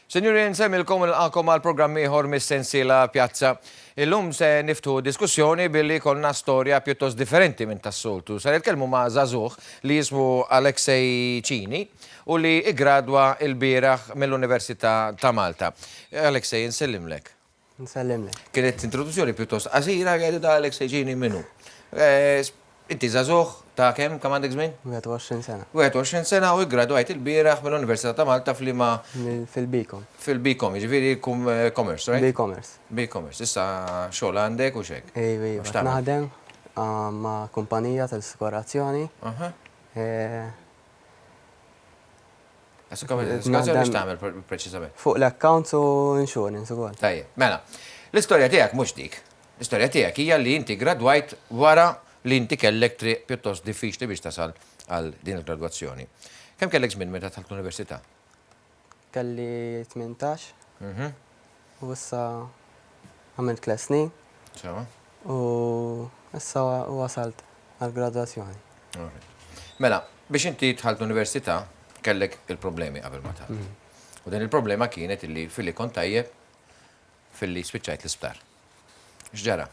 Sinjuri, nsemmilkom u nilqakom għal programm ieħor mis-sensiela Pjazza. Illum se niftħu diskussjoni billi jkollna storja pjuttost differenti minn tas-soltu. Se nitkellmu ma' żagħżugħ li jismu Alexei Cini u li iggradwa lbieraħ mill-Università ta' Malta. Alexei, insellimlek. Nsellimlek. Kienet introduzzjoni pjuttost qasira, jgħidu da Alexei Cini min hu. Inti żagħżugħ ta' kemm, kemm għandek żmien? 21 sena. 21 sena u ggradwajt ilbieraħ mill-Università ta' Malta f'liema? Fil-BCom. Fil-BCom, jiġifieri Commerce, right? B-Commerce. B-Commerce. Issa xogħol għandek u x'hekk? Iva, iva. Qed naħdem ma' kumpanija tal-assikurazzjoni. Assikurazzjoni x'tagħmel preċiżament? Fuq l-accounts u insurance ukoll. Tajjeb, mela. L-istorja tiegħek mhux dik. L-istorja tiegħek hija li inti gradwajt wara li inti kellek triq pjuttost diffiċli biex tasal għal din il-gradwazzjoni. Kemm kellek żmien meta dħalt l-università? Kelli 18. Mhm. U issa għamilt tliet snin. Sewa. U issa wasalt għall-gradwazzjoni. Mela, biex inti dħalt l-università kellek il-problemi qabel ma dħalt. Mm. U din il-problema kienet illi filli kont tajjeb filli spiċċajt l-isptar. X'ġara?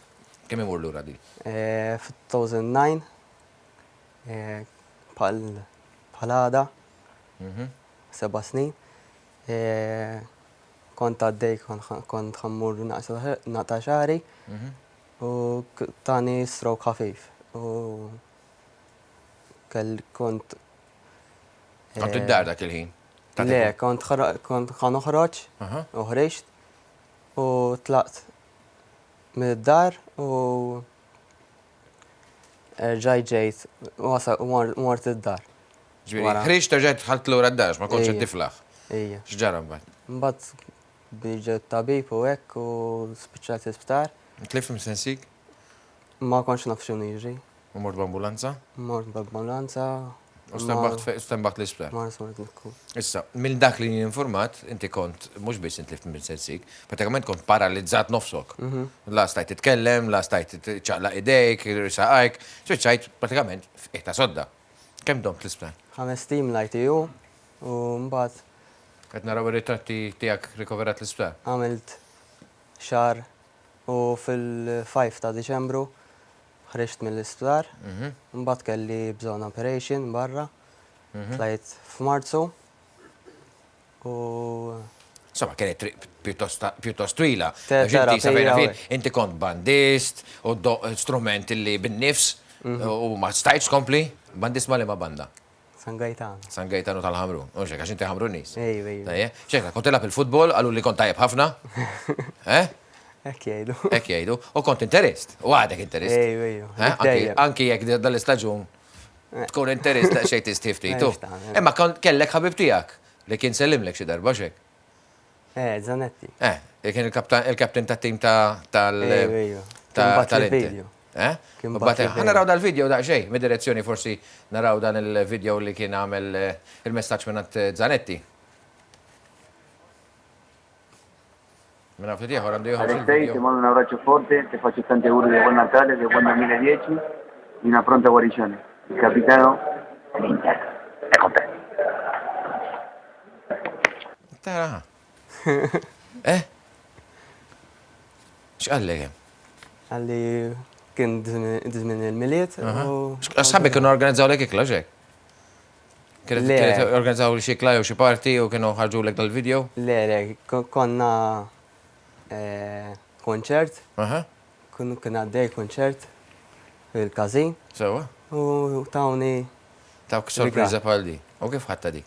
Kemm imur lura di? Eh, F-2009 eh, bħal għada, mhm. seba' snin, eh, kont għaddej kont ħammur naqta' xagħri mhm. u tani stroke ħafif u kell kont. Kont id-dar dak il-ħin? Le, kont kont ħa noħroġ u ħriġt u tlaqt mid-dar u rġajt ġejt u mort id-dar. Ġifieri, ħriġt erġajt dħalt lura d-dar għax ma kontx qed tiflaħ. Ejja. X'ġara mbagħad? Mbagħad ġej tabib u hekk u spiċċajt l-isptar. Tlift minn sensik? Ma kontx naf x'inhu jiġri. U mort b'ambulanza? Mort b'ambulanza. U stenbaħt l-isptar? Mort mort nikku. Issa, minn dak li jien informat, inti kont mhux biss intlift minn sensik, pratikament kont paralizzat nofsok. Mhm. La stajt titkellem, la stajt ċaqlaq idejk, saqajk, spiċċajt pratikament f'qiegħ ta' sodda. Kemm domt l-isptar? Ħamest ijiem l-ITU u mbagħad. Qed naraw ir-ritratti tiegħek rikoverat l-isptar. Għamilt xahar u fil-5 ta' Diċembru ħriġt mill-isptar. Imbagħad kelli bżonn operation barra. Tlajt f'Marzu u. Insomma, kienet triq pjuttost twila. Terapija. Inti kont bandist u ddoqq strument li bin-nifs u ma stajtx tkompli. Bandist ma' liema banda? San Gaetano. San Gaetano tal-Ħamrun. Mhux hekk, għax inti Ħamruniż. Ejwa, ejwa. Tajjeb. X'hekk, kont tilgħab il-futbol, qaluli kont tajjeb ħafna. Eh? Hekk jgħidu. Hekk jgħidu. U kont interist. U għadek interist. Ejwa, ejwa. Eh? Anki jekk dal-istaġun eh. tkun interist daqsxejn tistħi ftit. Imma kellek ħabib tiegħek li kien sellimlek xi darba x'hekk. Eh, Zanetti. Eh, li kien il-captain tat-tim ta' tal. Ejwa, ejwa. Tal-Inter. Eh? Kien bagħat Ħa naraw dal-video daqsxejn, mid-direzzjoni forsi naraw dan il-video li kien għamel eh, il-messaġġ minn Zanetti. Minn ftit ieħor għandu jieħu Alexei, ti mando un abbraccio forte, ti faccio tanti auguri di buon Natale, di buon 2010 y una pronta guarigione. Il capitano dell'Inter è con te. Tara. Eh? X'qallek hemm? Qalli kien żmien il-Milied u. Sħabek kienu organizzawlek ikla x'hekk? Kienet organizzaw xi ikla jew xi party u kienu ħarġulek dal-video? Le, le, konna konċert. Kien għaddej kunċert fil-każin. Sewwa. U tawni. Tawk sorpriża bħal di. U kif ħadtha dik?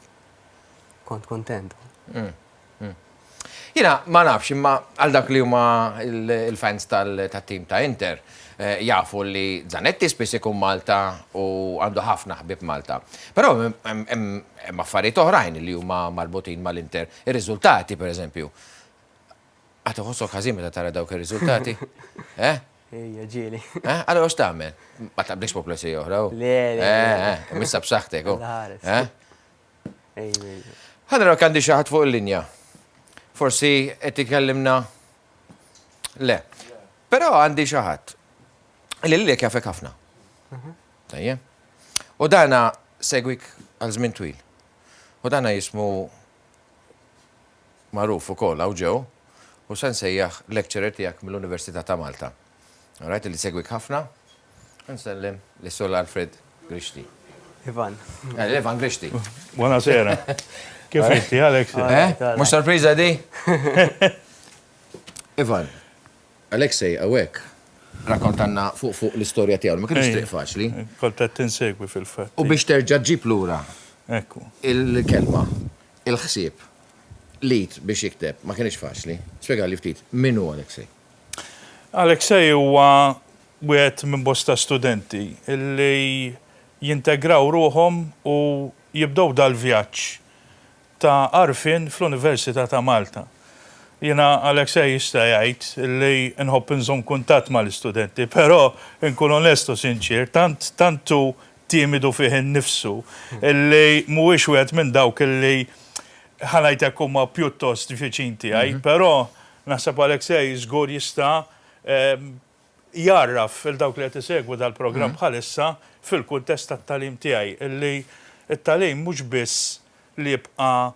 Kont kuntent. Jiena ma nafx imma għal dak li huma il-fans tat-tim ta' Inter jafu li Zanetti spiss ikun Malta u għandu ħafna ħbieb Malta. Però hemm affarijiet oħrajn li huma marbutin mal-Inter. Ir-riżultati pereżempju. Qatt iħossok ħażin meta tara dawk ir-riżultati? Eh? Ejja, ġieli. Eh? Allura x'tagħmel? Ma taqblix poplesija oħra? Le, le. Eh, eh, missa b'saħħtek. Eh? Ħa naraw jekk għandi xi ħadd fuq il-linja. Forsi qed ikellimna. Le. Però għandi xi ħadd li lilek jafek ħafna. Mhm. Tajjeb. U dana segwik għal żmien twil. U dana jismu. magħruf ukoll hawn ġew u se nsejjaħ lecturer tiegħek mill-Università ta' Malta. All right, li segwik ħafna. Nsellem lis-Sur Alfred Grixti. Ivan. Eh, Ivan Grixti. Buonasera. Kif inti, Alex? Eh? Mhux sorpriża di? Ivan, Alexei hawnhekk rakkontanna fuq fuq l-istorja tiegħu, ma kienx triq faċli. Kont qed tinsegwi fil-fatt. U biex terġa' ġġib lura Ekku. il-kelma, il-ħsieb, l-id biex jikteb, ma kienx faċli. Spjegali ftit, min hu Alexei? Alexei huwa wieħed minn bosta studenti li jintegraw ruħhom u jibdew dal-vjaġġ ta' għarfien fl-Università ta' Malta. Jiena Alexei jista' jgħid li nħobb inżomm kuntatt mal-istudenti, però nkun onest u sinċier, tant tant hu timidu fih innifsu li mhuwiex wieħed minn dawk li ħa ngħid hekk huma pjuttost viċin tiegħi, però naħseb Alexei żgur jista' jgħarraf 'il dawk li qed isegwu dal-programm bħalissa fil-kuntest tat-tagħlim tiegħi illi t-tagħlim mhux biss li jibqa'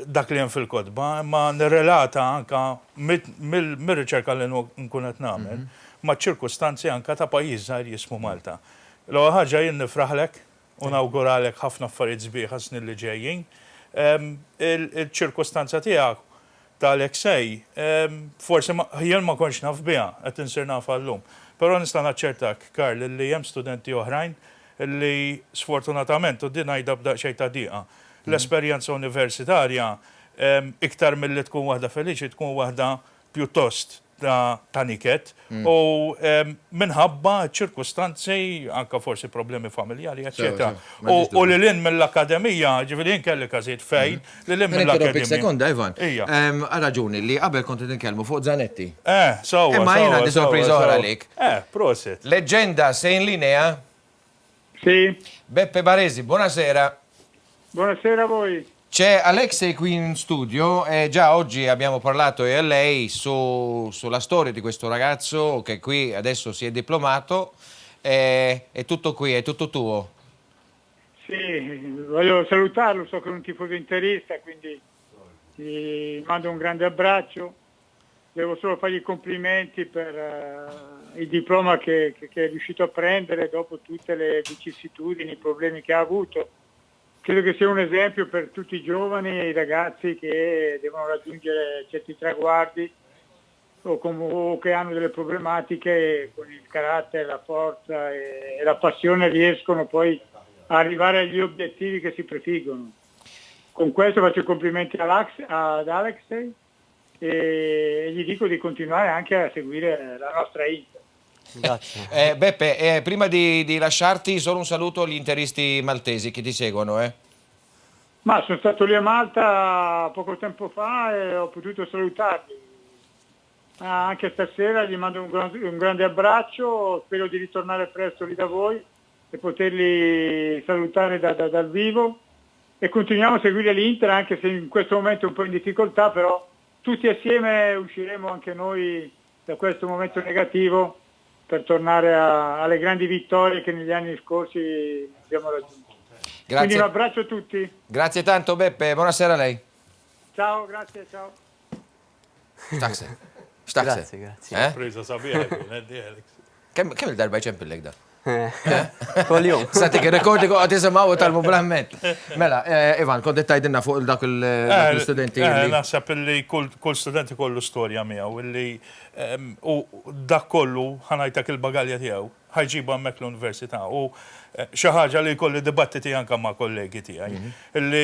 dak li hemm fil-kotba imma nirrelata anke mir-riċerka li nkun qed nagħmel maċ-ċirkustanzi anke ta' pajjiż żgħir jismu Malta. L-ewwel ħaġa jien nifraħlek u nawguralek ħafna affarijiet sbieħ għas-snin li ġejjin. Il-ċirkustanza tiegħek ta' Alexei, forsi jien ma kontx naf biha, qed insir nafha llum. Però nista' naċċertak, Karl, li hemm studenti oħrajn li sfortunatament, u din ngħidha b'daqsxejn ta' dieqa, l-esperjenza universitarja iktar milli tkun waħda feliċi tkun waħda pjuttost ta' niket u minħabba ċirkustanzi, anke forsi problemi familjari, eċċetera. U lil hinn mill-akkademija, ġifieri jien kelli każijiet fejn lil hinn mill-akkademija. Sekonda, Ivan. Ija. Għal raġuni li qabel kont qed nitkellmu fuq Zanetti. Eh, sewwa. Imma jien għandi sorpriża oħra għalik. Eh, prosit. Leġġenda sei in linea? Sì. Beppe Baresi, buonasera. Buonasera a voi. C'è Alexei qui in studio e già oggi abbiamo parlato io e lei su, sulla storia di questo ragazzo che qui adesso si è diplomato. E, è tutto qui, è tutto tuo. Sì, voglio salutarlo, so che è un tifoso interista, quindi gli mando un grande abbraccio. Devo solo fargli i complimenti per uh, il diploma che, che, che è riuscito a prendere dopo tutte le vicissitudini, i problemi che ha avuto. Credo che sia un esempio per tutti i giovani e i ragazzi che devono raggiungere certi traguardi o, com- o che hanno delle problematiche con il carattere, la forza e, e la passione riescono poi a arrivare agli obiettivi che si prefiggono. Con questo faccio i complimenti ad Alexei e gli dico di continuare anche a seguire la nostra Inter. Grazie. Eh, Beppe, eh, prima di, di lasciarti, solo un saluto agli interisti maltesi che ti seguono. Eh. Ma sono stato lì a Malta poco tempo fa e ho potuto salutarli. Ah, anche stasera gli mando un, gran, un grande abbraccio, spero di ritornare presto lì da voi e poterli salutare da, da, dal vivo e continuiamo a seguire l'Inter anche se in questo momento è un po' in difficoltà, però tutti assieme usciremo anche noi da questo momento negativo per tornare a, alle grandi vittorie che negli anni scorsi abbiamo raggiunto. Grazie. Quindi un abbraccio a tutti. Grazie tanto Beppe, buonasera a lei. Ciao, grazie, ciao. X'taħseb? X'taħseb? Grazzi, grazzi. Eh? Sorpriża sabiħa kienet di Alex. Kemm kemm il-darba jċempillek da? Kuljum. Sa tik ir-rekordi qed tisimgħu u talmu bl-amment. Mela, eh, Ivan, kont qed tgħidilna fuq dak l-istudenti. Eh, naħseb illi kull student ikollu storja miegħu illi ehm, u dak kollu ħanajtak il-bagalja tiegħu. ħa jġibha hemmhekk l-università u xi ħaġa li jkolli dibattiti anke ma' kollegi tiegħi li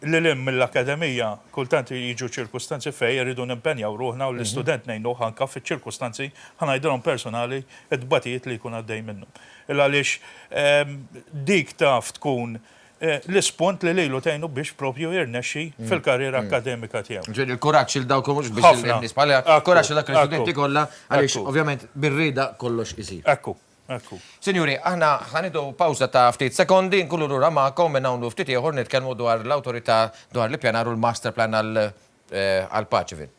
lil hinn mill-akkademija kultant jiġu ċirkustanzi fejn irridu nimpenjaw ruħna u l-istudent ngħinuh anke fiċ-ċirkustanzi ħa ngħidilhom personali t-tbatijiet li jkun għaddej minnhom. Il għaliex dik taf tkun l-ispunt li lilu tgħinu biex proprju jirnexxi fil-karriera akkademika tiegħu. Ġifieri l-kuraġġ lil dawk mhux biex in-nies bħala, kuraġġ lil dawk l-istudenti kollha għaliex ovvjament bir-rieda kollox isir. Ekku, ekku. Sinjuri, aħna ħa nieħdu pawża ta' ftit sekondi, nkunu lura magħkom minn hawn u ftit ieħor nitkellmu dwar l-Awtorità dwar l-Ippjanar u l-Master Plan għal Paceville.